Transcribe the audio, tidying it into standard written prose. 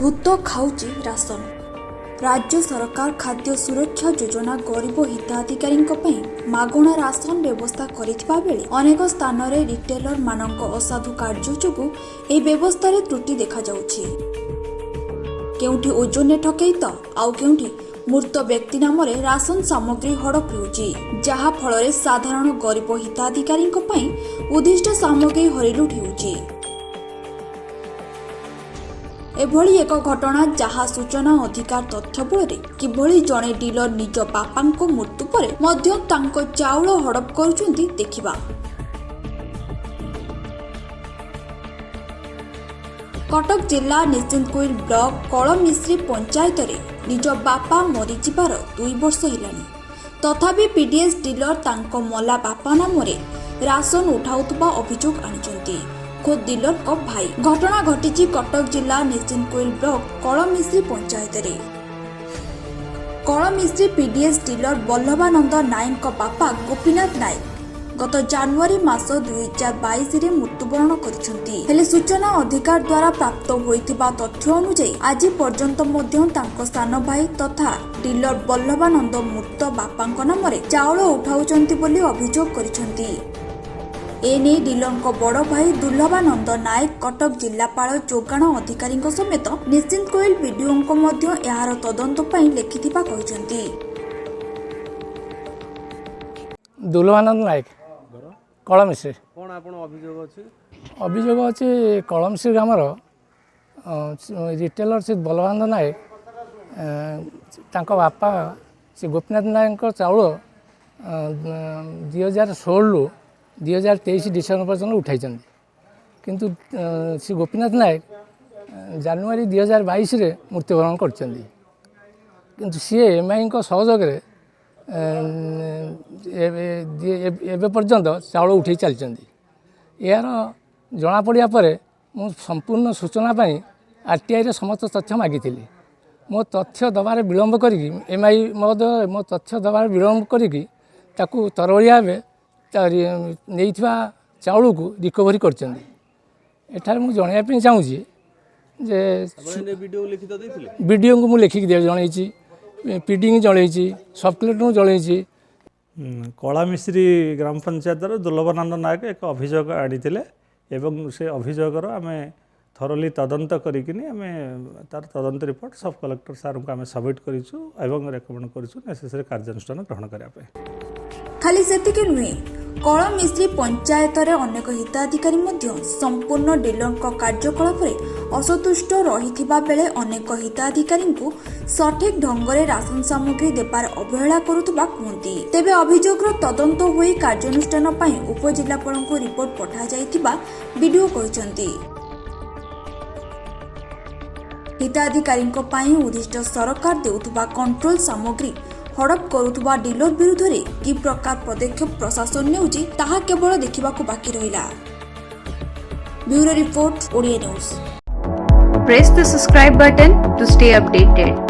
ଭୂତ ଖାଉଛି ରାସନ। ରାଜ୍ୟ ସରକାର ଖାଦ୍ୟ ସୁରକ୍ଷା ଯୋଜନା ଗରିବ ହିତାଧିକାରୀଙ୍କ ପାଇଁ ମାଗଣା ରାସନ ବ୍ୟବସ୍ଥା କରିଥିବା ବେଳେ ଅନେକ ସ୍ଥାନରେ ରିଟେଲରମାନଙ୍କ ଅସାଧୁ କାର୍ଯ୍ୟ ଯୋଗୁଁ ଏହି ବ୍ୟବସ୍ଥାରେ ତ୍ରୁଟି ଦେଖାଯାଉଛି। କେଉଁଠି ଓଜନରେ ଠକେଇ ତ ଆଉ କେଉଁଠି ମୃତ ବ୍ୟକ୍ତି ନାମରେ ରାସନ ସାମଗ୍ରୀ ହଡପ ହେଉଛି, ଯାହା ଫଳରେ ସାଧାରଣ ଗରିବ ହିତାଧିକାରୀଙ୍କ ପାଇଁ ଉଦ୍ଦିଷ୍ଟ ସାମଗ୍ରୀ ହରିଲୁଟ୍ ହେଉଛି। ଏଭଳି ଏକ ଘଟଣା, ଯାହା ସୂଚନା ଅଧିକାର ତଥ୍ୟ ବଳରେ କିଭଳି ଜଣେ ଡିଲର ନିଜ ବାପାଙ୍କ ମୃତ୍ୟୁ ପରେ ମଧ୍ୟ ତାଙ୍କ ଚାଉଳ ହଡପ କରୁଛନ୍ତି, ଦେଖିବା। କଟକ ଜିଲ୍ଲା ନିଶ୍ଚିନ୍ତକୋଇଲ ବ୍ଲକ କଳମିଶ୍ରୀ ପଞ୍ଚାୟତରେ ନିଜ ବାପା ମରିଯିବାର 2 ବର୍ଷ ହେଲାଣି, ତଥାପି ପିଡିଏସ୍ ଡିଲର ତାଙ୍କ ମଲା ବାପା ନାମରେ ରାସନ ଉଠାଉଥିବା ଅଭିଯୋଗ ଆଣିଛନ୍ତି ଖୋଦ୍ ଡିଲରଙ୍କ ଭାଇ। ଘଟଣା ଘଟିଛି କଟକ ଜିଲ୍ଲା ନିଶ୍ଚିନ୍ତକୋଇଲ ବ୍ଲକ କଳମିଶ୍ରୀ ପଞ୍ଚାୟତରେ। କଳମିଶ୍ରୀ ପିଡିଏସ୍ ଡିଲର ବଲ୍ଲଭାନନ୍ଦ ନାୟକଙ୍କ ବାପା ଗୋପୀନାଥ ନାୟକ ଗତ ଜାନୁଆରୀ ମାସ 2022ରେ ମୃତ୍ୟୁବରଣ କରିଛନ୍ତି। ହେଲେ ସୂଚନା ଅଧିକାର ଦ୍ୱାରା ପ୍ରାପ୍ତ ହୋଇଥିବା ତଥ୍ୟ ଅନୁଯାୟୀ, ଆଜି ପର୍ଯ୍ୟନ୍ତ ମଧ୍ୟ ତାଙ୍କ ସାନ ଭାଇ ତଥା ଡିଲର ବଲ୍ଲଭାନନ୍ଦ ମୃତ ବାପାଙ୍କ ନାମରେ ଚାଉଳ ଉଠାଉଛନ୍ତି ବୋଲି ଅଭିଯୋଗ କରିଛନ୍ତି। ଏନେଇ ଡିଲରଙ୍କ ବଡ଼ ଭାଇ ଦୁର୍ଲଭାନନ୍ଦ ନାୟକ କଟକ ଜିଲ୍ଲାପାଳ, ଯୋଗାଣ ଅଧିକାରୀଙ୍କ ସମେତ ନିଶ୍ଚିନ୍ତକୋଇଲ ବିଡିଓଙ୍କୁ ମଧ୍ୟ ଏହାର ତଦନ୍ତ ପାଇଁ ଲେଖିଥିବା କହିଛନ୍ତି। ଦୁର୍ଲଭାନନ୍ଦ ନାୟକ, କଳମିଶ୍ରୀ। କ'ଣ ଆପଣ ଅଭିଯୋଗ ଅଛି? ଅଭିଯୋଗ ଅଛି, କଳମିଶ୍ରୀ ଗ୍ରାମର ରିଟେଲର ଶ୍ରୀ ବଲବାନନ୍ଦ ନାୟକ, ତାଙ୍କ ବାପା ଶ୍ରୀ ଗୋପୀନାଥ ନାୟକଙ୍କ ଚାଉଳ 2016ରୁ 2023 ଡିସେମ୍ବର ପର୍ଯ୍ୟନ୍ତ ଉଠାଇଛନ୍ତି। କିନ୍ତୁ ଶ୍ରୀ ଗୋପୀନାଥ ନାୟକ ଜାନୁଆରୀ 2022ରେ ମୃତ୍ୟୁବରଣ କରିଛନ୍ତି। କିନ୍ତୁ ସିଏ ଏମ୍ଆଇଙ୍କ ସହଯୋଗରେ ଏବେ ପର୍ଯ୍ୟନ୍ତ ଚାଉଳ ଉଠାଇ ଚାଲିଛନ୍ତି। ଏହାର ଜଣାପଡ଼ିବା ପରେ ମୁଁ ସମ୍ପୂର୍ଣ୍ଣ ସୂଚନା ପାଇଁ ଆର୍ଟିଆଇରେ ସମସ୍ତ ତଥ୍ୟ ମାଗିଥିଲି। ମୋ ତଥ୍ୟ ଦେବାରେ ବିଳମ୍ବ କରିକି, ଏମ୍ଆଇ ମହୋଦୟ ମୋ ତଥ୍ୟ ଦେବାରେ ବିଳମ୍ବ କରିକି ତାକୁ ତରବରିଆ ଭାବେ ନେଇଥିବା ଚାଉଳକୁ ରିକଭରି କରିଛନ୍ତି। ଏଠାରେ ମୁଁ ଜଣାଇବା ପାଇଁ ଚାହୁଁଛି ଯେ ଆପଣ ବିଡିଓ ଲିଖିତ ଦେଇଥିଲେ? ବିଡ଼ିଓଙ୍କୁ ମୁଁ ଲେଖିକି ଜଣେଇଛି, ପିଡ଼ିଙ୍କୁ ଜଣେଇଛି, ସବ୍ କଲେକ୍ଟରଙ୍କୁ ଜଣେଇଛି। କଳାମିଶ୍ରୀ ଗ୍ରାମ ପଞ୍ଚାୟତର ଦୁର୍ଲଭାନନ୍ଦ ନାୟକ ଏକ ଅଭିଯୋଗ ଆଣିଥିଲେ ଏବଂ ସେ ଅଭିଯୋଗର ଆମେ ଥରୋଲି ତଦନ୍ତ କରିକିନି ଆମେ ତାର ତଦନ୍ତ ରିପୋର୍ଟ ସବ୍ କଲେକ୍ଟର ସାର୍ଙ୍କୁ ଆମେ ସବମିଟ୍ କରିଛୁ ଏବଂ ରେକମେଣ୍ଡ କରିଛୁ ନେସେସରି କାର୍ଯ୍ୟାନୁଷ୍ଠାନ ଗ୍ରହଣ କରିବା ପାଇଁ। ଖାଲି ସେତିକି ନୁହେଁ, କଳମିଶ୍ରୀ ପଞ୍ଚାୟତରେ ଅନେକ ହିତାଧିକାରୀ ମଧ୍ୟ ସମ୍ପୂର୍ଣ୍ଣ ଡିଲରଙ୍କ କାର୍ଯ୍ୟକଳାପରେ ଅସନ୍ତୁଷ୍ଟ ରହିଥିବା ବେଳେ ଅନେକ ହିତାଧିକାରୀଙ୍କୁ ସଠିକ୍ ଢଙ୍ଗରେ ରାସନ ସାମଗ୍ରୀ ଦେବାରେ ଅବହେଳା କରୁଥିବା କୁହନ୍ତି। ତେବେ ଅଭିଯୋଗର ତଦନ୍ତ ହୋଇ କାର୍ଯ୍ୟାନୁଷ୍ଠାନ ପାଇଁ ଉପଜିଲ୍ଲାପାଳଙ୍କୁ ରିପୋର୍ଟ ପଠାଯାଇଥିବା ବିଡିଓ କହିଛନ୍ତି। ହିତାଧିକାରୀଙ୍କ ପାଇଁ ଉଦ୍ଦିଷ୍ଟ ସରକାର ଦେଉଥିବା କଣ୍ଟ୍ରୋଲ ସାମଗ୍ରୀ ହଡପ କରୁଥିବା ଡିଲର ବିରୁଦ୍ଧରେ କି ପ୍ରକାର ପଦକ୍ଷେପ ପ୍ରଶାସନ ନେଉଛି, ତାହା କେବଳ ଦେଖିବାକୁ ବାକି ରହିଲା। Bureau report, Odia news. Press the subscribe button to stay updated.